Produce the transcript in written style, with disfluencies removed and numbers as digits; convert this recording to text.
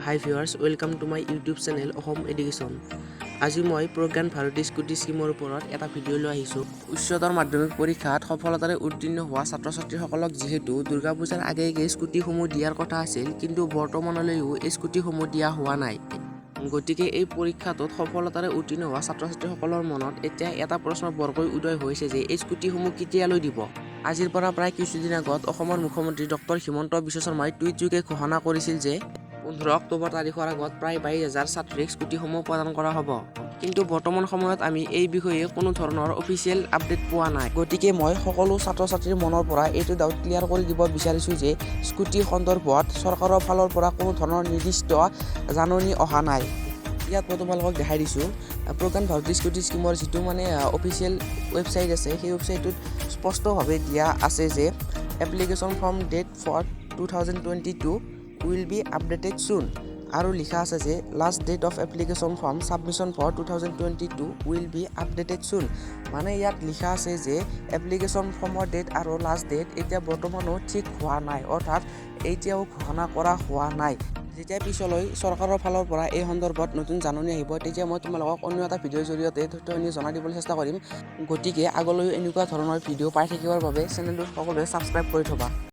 Hi viewers, welcome to my YouTube channel Assam education. আজি মই Pragyan Bharati scooty স্কীমৰ ওপৰত এটা ভিডিঅ' লৈ আহিছোঁ। উচ্চতৰ মাধ্যমিক পৰীক্ষাত সফলতাৰে উত্তীৰ্ণ হোৱা ছাত্ৰ ছাত্ৰীসকলক যিহেতু দুৰ্গা পূজাৰ আগে আগে স্কুটিসমূহ দিয়াৰ কথা আছিল, কিন্তু বৰ্তমানলৈও এই স্কুটিসমূহ দিয়া হোৱা নাই। গতিকে এই পৰীক্ষাটোত সফলতাৰে উত্তীৰ্ণ হোৱা ছাত্ৰ ছাত্ৰীসকলৰ মনত এতিয়া এটা প্ৰশ্ন বৰকৈ উদয় হৈছে যে এই স্কুটিসমূহ কেতিয়ালৈ দিব? আজিৰ পৰা প্ৰায় কিছুদিন আগত অসমৰ মুখ্যমন্ত্ৰী ডক্টৰ হিমন্ত বিশ্ব শৰ্মাই টুইটযোগে ঘোষণা কৰিছিল যে 15 অক্টোবৰ তাৰিখৰ আগত প্ৰায় 22 হাজাৰ ছাত্ৰীক স্কুটিসমূহ প্ৰদান কৰা হ'ব। কিন্তু বৰ্তমান সময়ত আমি এই বিষয়ে কোনো ধৰণৰ অফিচিয়েল আপডেট পোৱা নাই। গতিকে মই সকলো ছাত্ৰ ছাত্ৰীৰ মনৰ পৰা এইটো ডাউট ক্লিয়াৰ কৰি দিব বিচাৰিছোঁ যে স্কুটি সন্দৰ্ভত চৰকাৰৰ ফালৰ পৰা কোনো ধৰণৰ নিৰ্দিষ্ট জাননী অহা নাই। ইয়াত মই তোমালোকক দেখাই দিছোঁ, প্ৰজ্ঞান ভাৰতী স্কুটি স্কীমৰ যিটো মানে অফিচিয়েল ৱেবছাইট আছে, সেই ৱেবছাইটটোত স্পষ্টভাৱে দিয়া আছে যে application form date for 2022 will be updated soon আৰু লিখা আছে যে last date of application form submission for 2022 will be updated soon। মানে ইয়াত লিখা আছে যে এপ্লিকেশ্যন ফৰ্মৰ ডেট আৰু লাষ্ট ডেট এতিয়া বৰ্তমানো ঠিক হোৱা নাই, অৰ্থাৎ এতিয়াও ঘোষণা কৰা হোৱা নাই। যেতিয়া পিছলৈ চৰকাৰৰ ফালৰ পৰা এই সন্দৰ্ভত নতুন জাননী আহিব, তেতিয়া মই তোমালোকক অন্য এটা ভিডিঅ'ৰ জৰিয়তে তথ্যখিনি জনাই দিবলৈ চেষ্টা কৰিম। গতিকে আগলৈও এনেকুৱা ধৰণৰ ভিডিঅ' পাই থাকিবৰ বাবে চেনেলটো সকলোৱে ছাবস্ক্ৰাইব কৰি থ'বা।